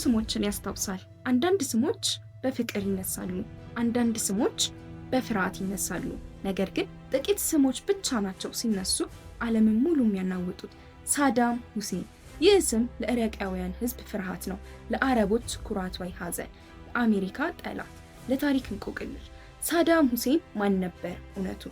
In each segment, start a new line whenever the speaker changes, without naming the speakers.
ስሞችን ያስታውሳል። አንዳንድ ስሞች በፍቅር ይነሳሉ፣ አንዳንድ ስሞች በፍርሃት ይነሳሉ። ነገር ግን ጥቂት ስሞች ብቻ ናቸው ሲነሱ ዓለምን ሙሉ የሚያናውጡት። ሳዳም ሁሴን። ይህ ስም ለኢራቃውያን ሕዝብ ፍርሃት ነው፣ ለአረቦች ኩራት ወይ ሐዘን፣ ለአሜሪካ ጠላት፣ ለታሪክ እንቆቅልሽ። ሳዳም ሁሴን ማን ነበር? እውነቱ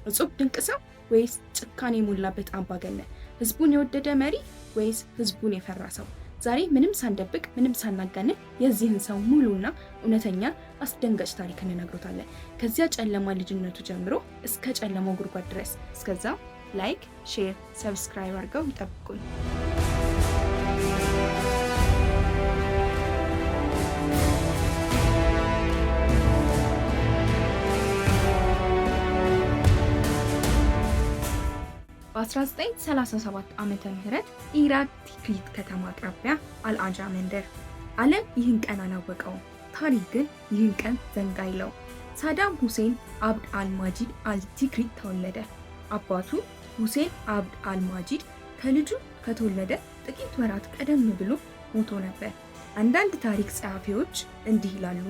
እጹብ ድንቅ ሰው ወይስ ጭካኔ የሞላበት አምባገነን? ህዝቡን የወደደ መሪ ወይስ ህዝቡን የፈራ ሰው? ዛሬ ምንም ሳንደብቅ ምንም ሳናጋንን የዚህን ሰው ሙሉና እውነተኛ አስደንጋጭ ታሪክ እንነግሮታለን። ከዚያ ጨለማ ልጅነቱ ጀምሮ እስከ ጨለማው ጉድጓድ ድረስ። እስከዛ like፣ share፣ subscribe አድርገው ይጠብቁን። በ1937 ዓመተ ምህረት ኢራቅ ቲክሪት ከተማ አቅራቢያ አልአጃ መንደር። ዓለም ይህን ቀን አላወቀውም። ታሪክ ግን ይህን ቀን ዘንጋ አይለው። ሳዳም ሁሴን አብድ አልማጂድ አልቲክሪት ተወለደ። አባቱ ሁሴን አብድ አልማጂድ ከልጁ ከተወለደ ጥቂት ወራት ቀደም ብሎ ሞቶ ነበር። አንዳንድ ታሪክ ጸሐፊዎች እንዲህ ይላሉ፣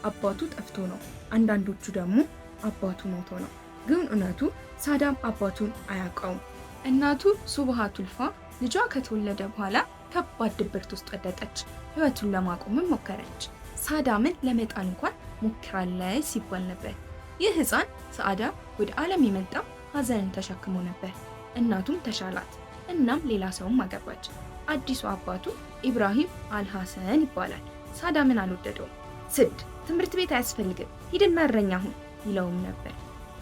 አባቱ ጠፍቶ ነው። አንዳንዶቹ ደግሞ አባቱ ሞቶ ነው። ግን እውነቱ ሳዳም አባቱን አያውቀውም። እናቱ ሱብሃ ቱልፋ ልጇ ከተወለደ በኋላ ከባድ ድብርት ውስጥ ወደቀች። ሕይወቱን ለማቆምም ሞከረች። ሳዳምን ለመጣል እንኳን ሞክራለች ሲባል ነበር። ይህ ሕፃን ሳዳም ወደ ዓለም የመጣው ሐዘንን ተሸክሞ ነበር። እናቱም ተሻላት። እናም ሌላ ሰውም አገባች። አዲሱ አባቱ ኢብራሂም አልሐሰን ይባላል። ሳዳምን አልወደደውም። ስድ ትምህርት ቤት አያስፈልግም፣ ሂድና እረኛ ሁን ይለውም ነበር።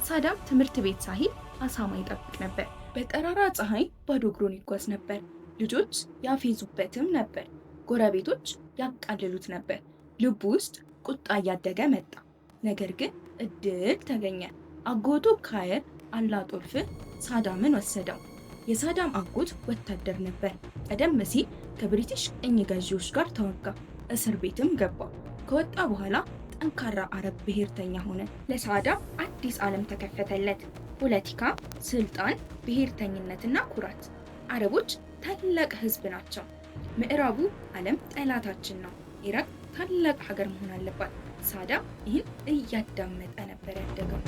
ሳዳም ትምህርት ቤት ሳይሄድ አሳማ ይጠብቅ ነበር። በጠራራ ፀሐይ ባዶ እግሩን ይጓዝ ነበር። ልጆች ያፌዙበትም ነበር። ጎረቤቶች ያቃልሉት ነበር። ልቡ ውስጥ ቁጣ እያደገ መጣ። ነገር ግን እድል ተገኘ። አጎቱ ካየር አላጦልፍ ሳዳምን ወሰደው። የሳዳም አጎት ወታደር ነበር። ቀደም ሲል ከብሪቲሽ ቅኝ ገዢዎች ጋር ተዋጋ፣ እስር ቤትም ገባ። ከወጣ በኋላ ጠንካራ አረብ ብሔርተኛ ሆነ። ለሳዳም አዲስ ዓለም ተከፈተለት። ፖለቲካ፣ ስልጣን፣ ብሔርተኝነትና ኩራት። አረቦች ታላቅ ሕዝብ ናቸው። ምዕራቡ ዓለም ጠላታችን ነው። ኢራቅ ታላቅ ሀገር መሆን አለባት። ሳዳም ይህን እያዳመጠ ነበር ያደገው።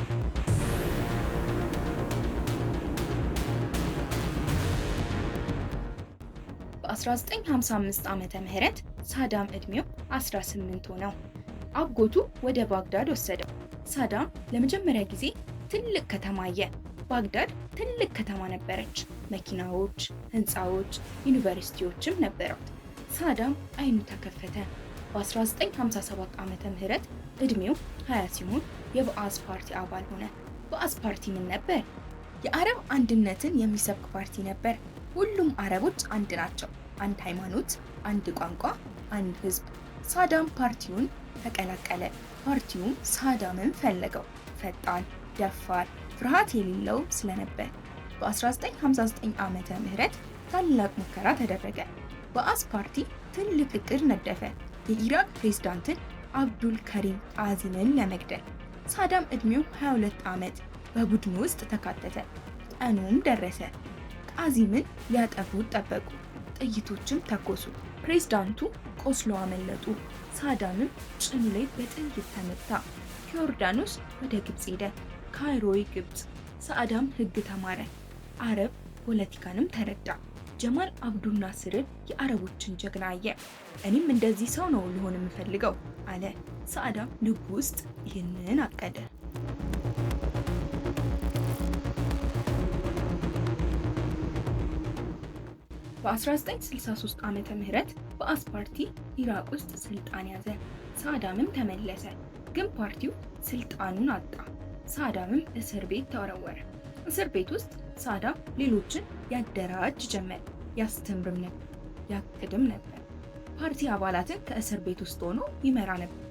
በ1955 ዓመተ ምህረት ሳዳም ዕድሜው 18 ሆነው። አጎቱ ወደ ባግዳድ ወሰደው። ሳዳም ለመጀመሪያ ጊዜ ትልቅ ከተማ አየ። ባግዳድ ትልቅ ከተማ ነበረች። መኪናዎች፣ ህንፃዎች፣ ዩኒቨርሲቲዎችም ነበሯት። ሳዳም አይኑ ተከፈተ። በ1957 ዓመተ ምህረት ዕድሜው 20 ሲሆን የበአዝ ፓርቲ አባል ሆነ። በአዝ ፓርቲ ምን ነበር? የአረብ አንድነትን የሚሰብክ ፓርቲ ነበር። ሁሉም አረቦች አንድ ናቸው። አንድ ሃይማኖት፣ አንድ ቋንቋ፣ አንድ ህዝብ። ሳዳም ፓርቲውን ተቀላቀለ። ፓርቲውም ሳዳምን ፈለገው። ፈጣን፣ ደፋር፣ ፍርሃት የሌለው ስለነበር። በ1959 ዓመተ ምህረት ታላቅ ሙከራ ተደረገ። በአዝ ፓርቲ ትልቅ እቅድ ነደፈ። የኢራቅ ፕሬዝዳንትን አብዱል ከሪም ቃዚምን ለመግደል። ሳዳም ዕድሜው 22 ዓመት በቡድኑ ውስጥ ተካተተ። ቀኑም ደረሰ። ቃዚምን ሊያጠፉት ጠበቁ። ጥይቶችም ተኮሱ። ፕሬዝዳንቱ ቆስሎ አመለጡ። ሳዳምም ጭኑ ላይ በጥይት ተመታ። ከዮርዳኖስ ወደ ግብፅ ሄደ። ካይሮይ ግብፅ። ሳዳም ሕግ ተማረ። አረብ ፖለቲካንም ተረዳ። ጀማል አብዱል ናስርን የአረቦችን ጀግና አየ። እኔም እንደዚህ ሰው ነው ልሆን የምፈልገው አለ። ሳዳም ልቡ ውስጥ ይህንን አቀደ። በ1963 ዓመተ ምህረት በአዝ ፓርቲ ኢራቅ ውስጥ ስልጣን ያዘ። ሳዳምም ተመለሰ፣ ግን ፓርቲው ስልጣኑን አጣ። ሳዳምም እስር ቤት ተወረወረ። እስር ቤት ውስጥ ሳዳም ሌሎችን ያደራጅ ጀመር። ያስተምርም ነበር፣ ያቅድም ነበር። ፓርቲ አባላትን ከእስር ቤት ውስጥ ሆኖ ይመራ ነበር።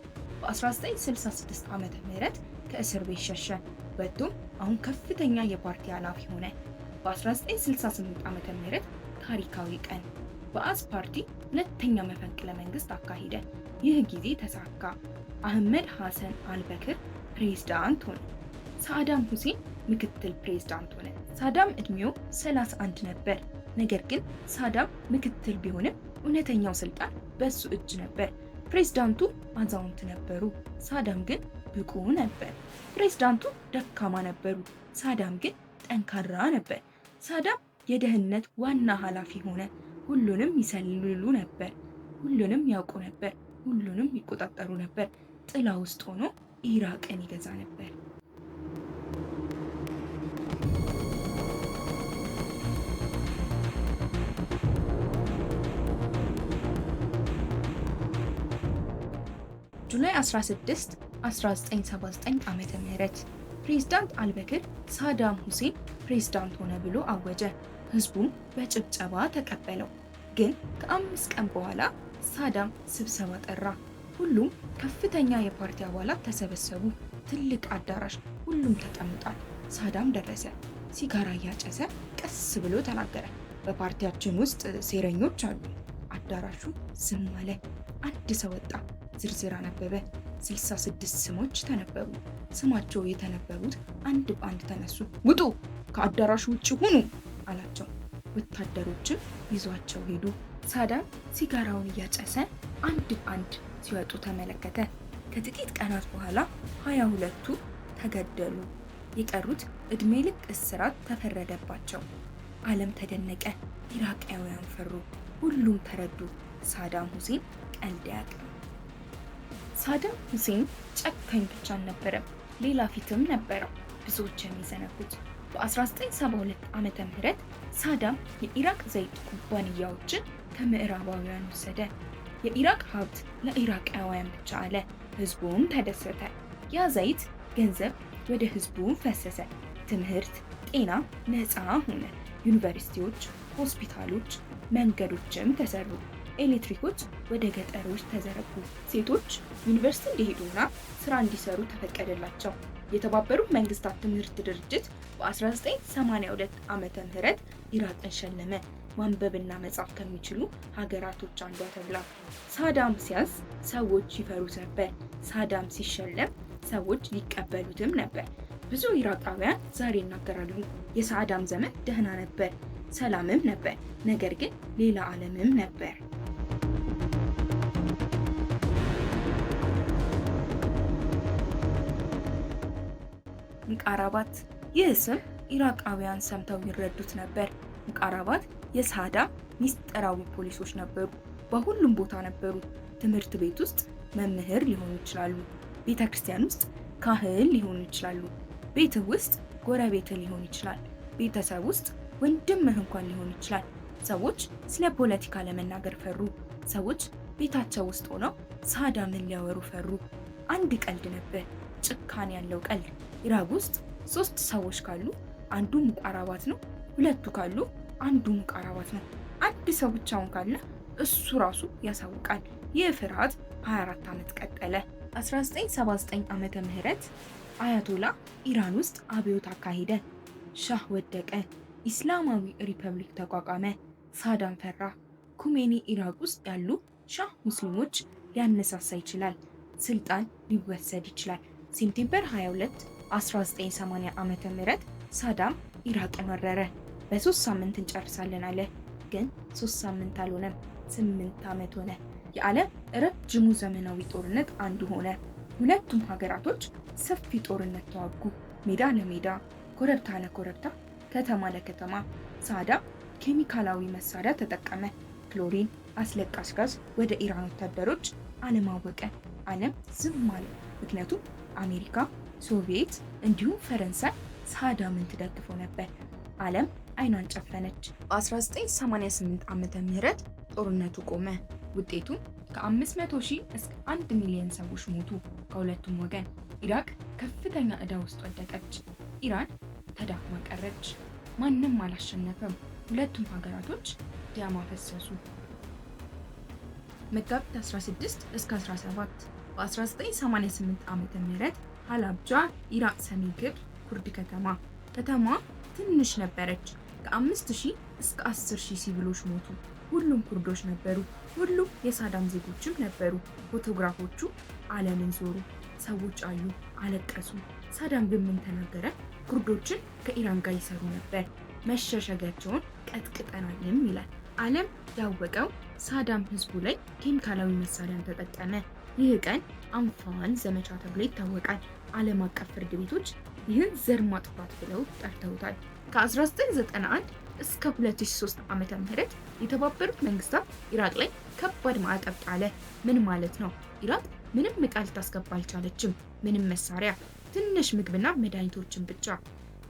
በ1966 ዓመተ ምህረት ከእስር ቤት ሸሸ። ወጥቶም አሁን ከፍተኛ የፓርቲ ኃላፊ ሆነ። በ1968 ዓመተ ምህረት ታሪካዊ ቀን በአዝ ፓርቲ ሁለተኛ መፈንቅለ መንግስት አካሄደ። ይህ ጊዜ ተሳካ። አህመድ ሐሰን አልበክር ፕሬዝዳንት ሆነ። ሳዳም ሁሴን ምክትል ፕሬዝዳንት ሆነ። ሳዳም ዕድሜው 31 ነበር። ነገር ግን ሳዳም ምክትል ቢሆንም እውነተኛው ስልጣን በሱ እጅ ነበር። ፕሬዝዳንቱ አዛውንት ነበሩ፣ ሳዳም ግን ብቁ ነበር። ፕሬዝዳንቱ ደካማ ነበሩ፣ ሳዳም ግን ጠንካራ ነበር። ሳዳም የደህንነት ዋና ኃላፊ ሆነ። ሁሉንም ይሰልሉ ነበር፣ ሁሉንም ያውቁ ነበር፣ ሁሉንም ይቆጣጠሩ ነበር። ጥላ ውስጥ ሆኖ ኢራቅን ይገዛ ነበር። July 16 1979 ዓ.ም ፕሬዝዳንት አልበክር ሳዳም ሁሴን ፕሬዝዳንት ሆነ ብሎ አወጀ። ህዝቡም በጭብጨባ ተቀበለው። ግን ከ5 ቀን በኋላ ሳዳም ስብሰባ ጠራ። ሁሉም ከፍተኛ የፓርቲ አባላት ተሰበሰቡ። ትልቅ አዳራሽ፣ ሁሉም ተቀምጧል። ሳዳም ደረሰ። ሲጋራ እያጨሰ ቀስ ብሎ ተናገረ። በፓርቲያችን ውስጥ ሴረኞች አሉ። አዳራሹ ዝም አለ። አንድ ሰው ወጣ። ዝርዝር አነበበ። 66 ስሞች ተነበቡ። ስማቸው የተነበቡት አንድ በአንድ ተነሱ። ውጡ፣ ከአዳራሹ ውጭ ሁኑ አላቸው። ወታደሮችም ይዟቸው ሄዱ። ሳዳም ሲጋራውን እያጨሰ አንድ በአንድ ሲወጡ ተመለከተ። ከጥቂት ቀናት በኋላ 22ቱ ተገደሉ። የቀሩት ዕድሜ ልክ እስራት ተፈረደባቸው። ዓለም ተደነቀ። ኢራቃውያን ፈሩ። ሁሉም ተረዱ። ሳዳም ሁሴን ቀልድ አያውቅም። ሳዳም ሁሴን ጨካኝ ብቻ አልነበረም፣ ሌላ ፊትም ነበረው ብዙዎች የሚዘነጉት። በ1972 ዓመተ ምህረት ሳዳም የኢራቅ ዘይት ኩባንያዎችን ከምዕራባውያን ወሰደ። የኢራቅ ሀብት ለኢራቃውያን ብቻ አለ። ህዝቡም ተደሰተ። ያ ዘይት ገንዘብ ወደ ህዝቡ ፈሰሰ። ትምህርት፣ ጤና ነፃ ሆነ። ዩኒቨርሲቲዎች፣ ሆስፒታሎች፣ መንገዶችም ተሰሩ። ኤሌክትሪኮች ወደ ገጠሮች ተዘረጉ። ሴቶች ዩኒቨርሲቲ እንዲሄዱና ስራ እንዲሰሩ ተፈቀደላቸው። የተባበሩት መንግስታት ትምህርት ድርጅት በ1982 ዓመተ ምህረት ኢራቅን ሸለመ። ማንበብና መጻፍ ከሚችሉ ሀገራቶች አንዷ ተብላ። ሳዳም ሲያዝ ሰዎች ይፈሩት ነበር። ሳዳም ሲሸለም ሰዎች ሊቀበሉትም ነበር። ብዙ ኢራቃውያን ዛሬ ይናገራሉ፣ የሳዳም ዘመን ደህና ነበር፣ ሰላምም ነበር፣ ነገር ግን ሌላ ዓለምም ነበር። ሙቃራባት። ይህ ስም ኢራቃውያን ሰምተው ይረዱት ነበር። ሙቃራባት የሳዳም ሚስጥራዊ ፖሊሶች ነበሩ። በሁሉም ቦታ ነበሩ። ትምህርት ቤት ውስጥ መምህር ሊሆኑ ይችላሉ። ቤተ ክርስቲያን ውስጥ ካህን ሊሆኑ ይችላሉ። ቤትህ ውስጥ ጎረቤትህ ሊሆን ይችላል። ቤተሰብ ውስጥ ወንድምህ እንኳን ሊሆን ይችላል። ሰዎች ስለ ፖለቲካ ለመናገር ፈሩ። ሰዎች ቤታቸው ውስጥ ሆነው ሳዳምን ሊያወሩ ፈሩ። አንድ ቀልድ ነበር፣ ጭካኔ ያለው ቀልድ። ኢራቅ ውስጥ ሶስት ሰዎች ካሉ አንዱ ሙቃራባት ነው። ሁለቱ ካሉ አንዱ ሙቃራባት ነው። አንድ ሰው ብቻውን ካለ እሱ ራሱ ያሳውቃል። ይህ ፍርሃት 24 ዓመት ቀጠለ። 1979 ዓመተ ምህረት አያቶላ ኢራን ውስጥ አብዮት አካሄደ። ሻህ ወደቀ። ኢስላማዊ ሪፐብሊክ ተቋቋመ። ሳዳም ፈራ። ኩሜኒ ኢራቅ ውስጥ ያሉ ሺዓ ሙስሊሞች ሊያነሳሳ ይችላል። ስልጣን ሊወሰድ ይችላል። September 22 1980 ዓመተ ምህረት ሳዳም ኢራቅን ወረረ። በ3 ሳምንት እንጨርሳለን አለ። ግን 3 ሳምንት አልሆነም፣ 8 ዓመት ሆነ። የዓለም ረጅሙ ዘመናዊ ጦርነት አንዱ ሆነ። ሁለቱም ሀገራቶች ሰፊ ጦርነት ተዋጉ። ሜዳ ለሜዳ፣ ኮረብታ ለኮረብታ፣ ከተማ ለከተማ። ሳዳም ኬሚካላዊ መሳሪያ ተጠቀመ። ክሎሪን፣ አስለቃሽ ጋዝ ወደ ኢራን ወታደሮች። ዓለም አወቀ። ዓለም ዝም አለ። ምክንያቱም አሜሪካ፣ ሶቪየት እንዲሁም ፈረንሳይ ሳዳምን ትደግፈው ነበር። ዓለም አይኗን ጨፈነች። በ1988 ዓመተ ምህረት ጦርነቱ ቆመ። ውጤቱም ከ500 ሺህ እስከ 1 ሚሊዮን ሰዎች ሞቱ ከሁለቱም ወገን። ኢራቅ ከፍተኛ ዕዳ ውስጥ ወደቀች። ኢራን ተዳክማ ቀረች። ማንም አላሸነፈም። ሁለቱም ሀገራቶች ደም አፈሰሱ። መጋቢት 16 እስከ 17 በ1988 ዓመተ ምህረት ሃላብጃ፣ ኢራቅ ሰሜን ክፍል ኩርድ ከተማ። ከተማዋ ትንሽ ነበረች። ከ5,000 እስከ 10,000 ሲቪሎች ሞቱ። ሁሉም ኩርዶች ነበሩ። ሁሉም የሳዳም ዜጎችም ነበሩ። ፎቶግራፎቹ ዓለምን ዞሩ። ሰዎች አዩ፣ አለቀሱ። ሳዳም ግን ምን ተናገረ? ኩርዶችን ከኢራን ጋር ይሰሩ ነበር፣ መሸሸጊያቸውን ቀጥቅጠናልም ይላል። ዓለም ያወቀው ሳዳም ህዝቡ ላይ ኬሚካላዊ መሳሪያን ተጠቀመ። ይህ ቀን አንፋል ዘመቻ ተብሎ ይታወቃል። ዓለም አቀፍ ፍርድ ቤቶች ይህን ዘር ማጥፋት ብለው ጠርተውታል። ከ1991 እስከ 2003 ዓ.ም የተባበሩት መንግስታት ኢራቅ ላይ ከባድ ማዕቀብ ጣለ። ምን ማለት ነው? ኢራቅ ምንም ዕቃ ልታስገባ አልቻለችም። ምንም መሳሪያ፣ ትንሽ ምግብና መድኃኒቶችን ብቻ።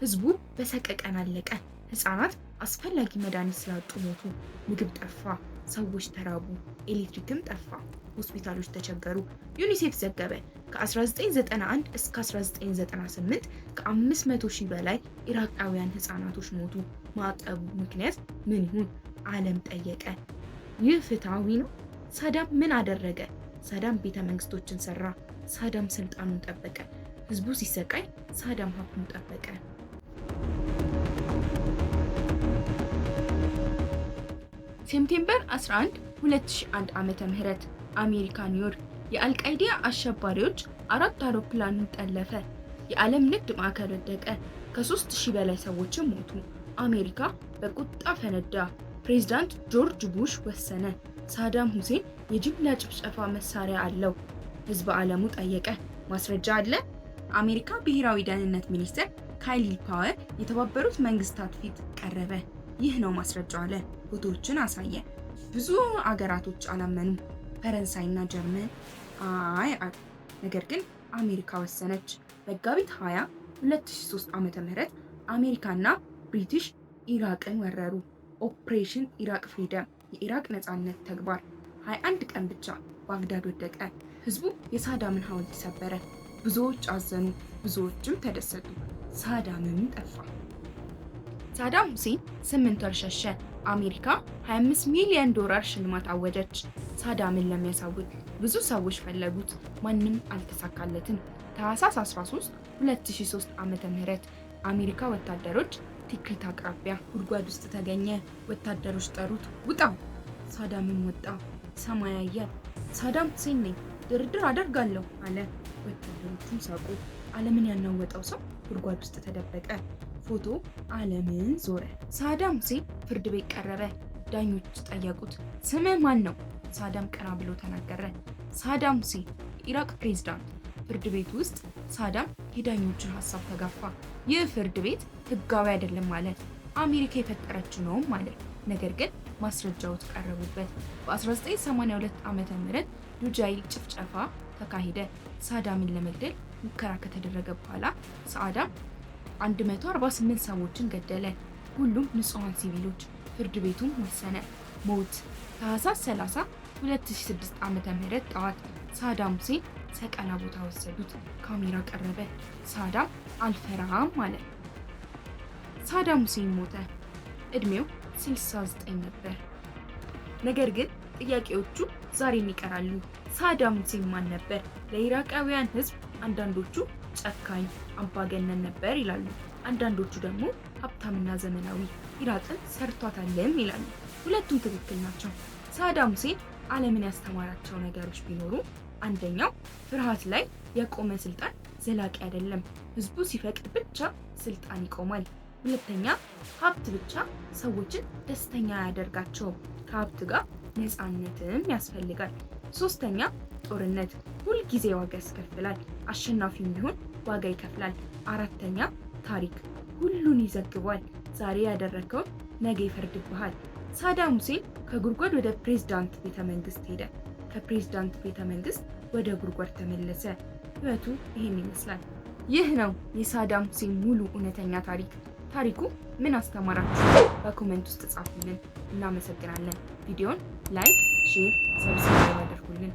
ህዝቡ በሰቀቀን አለቀ። ህፃናት አስፈላጊ መድኃኒት ስላጡ ሞቱ። ምግብ ጠፋ። ሰዎች ተራቡ። ኤሌክትሪክም ጠፋ። ሆስፒታሎች ተቸገሩ። ዩኒሴፍ ዘገበ፣ ከ1991 እስከ 1998 ከ500 ሺህ በላይ ኢራቃውያን ህፃናቶች ሞቱ። ማዕቀቡ ምክንያት ምን ይሁን? ዓለም ጠየቀ። ይህ ፍትሐዊ ነው? ሳዳም ምን አደረገ? ሳዳም ቤተ መንግስቶችን ሰራ። ሳዳም ስልጣኑን ጠበቀ። ህዝቡ ሲሰቃይ ሳዳም ሀብቱን ጠበቀ። September 11 2001 ዓመተ ምህረት አሜሪካ ኒውዮርክ የአልቃይዳ አሸባሪዎች አራት አውሮፕላንን ጠለፈ። የዓለም ንግድ ማዕከል ወደቀ። ከ3000 በላይ ሰዎችም ሞቱ። አሜሪካ በቁጣ ፈነዳ። ፕሬዝዳንት ጆርጅ ቡሽ ወሰነ። ሳዳም ሁሴን የጅምላ ጭፍጨፋ መሳሪያ አለው። ህዝበ ዓለሙ ጠየቀ፣ ማስረጃ አለ? አሜሪካ ብሔራዊ ደህንነት ሚኒስትር ካይሊ ፓወር የተባበሩት መንግስታት ፊት ቀረበ። ይህ ነው ማስረጃው አለ። ፎቶዎችን አሳየ። ብዙ አገራቶች አላመኑም። ፈረንሳይና ጀርመን አይ አሉ። ነገር ግን አሜሪካ ወሰነች። መጋቢት 20 2003 ዓ.ም አሜሪካና ብሪቲሽ ኢራቅን ወረሩ። Operation Iraqi Freedom፣ የኢራቅ ነጻነት ተግባር። 21 ቀን ብቻ ባግዳድ ወደቀ። ህዝቡ የሳዳምን ሐውልት ሰበረ። ብዙዎች አዘኑ፣ ብዙዎችም ተደሰቱ። ሳዳምም ጠፋ። ሳዳም ሁሴን 8 ወር ሸሸ። አሜሪካ 25 ሚሊዮን ዶላር ሽልማት አወጀች። ሳዳምን ለሚያሳውቅ ብዙ ሰዎች ፈለጉት፣ ማንም አልተሳካለትም። ታህሳስ 13 2003 ዓ.ም አሜሪካ ወታደሮች ቲክሪት አቅራቢያ ጉድጓድ ውስጥ ተገኘ። ወታደሮች ጠሩት፣ ውጣ! ሳዳምም ወጣ። ሰማይ አየ። ሳዳም ሁሴን ነኝ፣ ድርድር አደርጋለሁ አለ። ወታደሮቹም ሳቁ። ዓለምን ያናወጠው ሰው ጉድጓድ ውስጥ ተደበቀ። ፎቶ ዓለምን ዞረ። ሳዳም ሁሴን ፍርድ ቤት ቀረበ። ዳኞች ጠየቁት፣ ስምህ ማን ነው? ሳዳም ቀና ብሎ ተናገረ። ሳዳም ሁሴን፣ የኢራቅ ፕሬዝዳንት። ፍርድ ቤት ውስጥ ሳዳም የዳኞችን ሀሳብ ተጋፋ። ይህ ፍርድ ቤት ህጋዊ አይደለም አለ። አሜሪካ የፈጠረችው ነውም አለ። ነገር ግን ማስረጃዎች ቀረቡበት። በ1982 ዓ.ም ዱጃይል ጭፍጨፋ ተካሄደ። ሳዳምን ለመግደል ሙከራ ከተደረገ በኋላ ሳዳም 148 ሰዎችን ገደለ። ሁሉም ንጹሐን ሲቪሎች። ፍርድ ቤቱም ወሰነ ሞት። ታህሳስ 30 2006 ዓ.ም ጠዋት ሳዳም ሁሴን ሰቀላ ቦታ ወሰዱት። ካሜራ ቀረበ። ሳዳም አልፈራም አለ። ሳዳም ሁሴን ሞተ። እድሜው 69 ነበር። ነገር ግን ጥያቄዎቹ ዛሬም ይቀራሉ። ሳዳም ሁሴን ማን ነበር? ለኢራቃውያን ሕዝብ አንዳንዶቹ ጨካኝ አምባገነን ነበር ይላሉ። አንዳንዶቹ ደግሞ ሀብታምና ዘመናዊ ኢራቅን ሰርቷታልም ይላሉ። ሁለቱም ትክክል ናቸው። ሳዳም ሁሴን ዓለምን ያስተማራቸው ነገሮች ቢኖሩ አንደኛው ፍርሃት ላይ የቆመ ስልጣን ዘላቂ አይደለም። ህዝቡ ሲፈቅድ ብቻ ስልጣን ይቆማል። ሁለተኛ፣ ሀብት ብቻ ሰዎችን ደስተኛ አያደርጋቸውም። ከሀብት ጋር ነፃነትም ያስፈልጋል። ሶስተኛ፣ ጦርነት ሁልጊዜ ዋጋ ያስከፍላል። አሸናፊም ቢሆን ዋጋ ይከፍላል። አራተኛ፣ ታሪክ ሁሉን ይዘግቧል። ዛሬ ያደረግከውን ነገ ይፈርድብሃል። ሳዳም ሁሴን ከጉድጓድ ወደ ፕሬዝዳንት ቤተ መንግስት ሄደ። ከፕሬዝዳንት ቤተ መንግስት ወደ ጉድጓድ ተመለሰ። ህይወቱ ይህን ይመስላል። ይህ ነው የሳዳም ሁሴን ሙሉ እውነተኛ ታሪክ። ታሪኩ ምን አስተማራችሁ? በ comment ውስጥ ጻፉልን። እናመሰግናለን። ቪዲዮን like፣ share፣ subscribe አድርጉልን።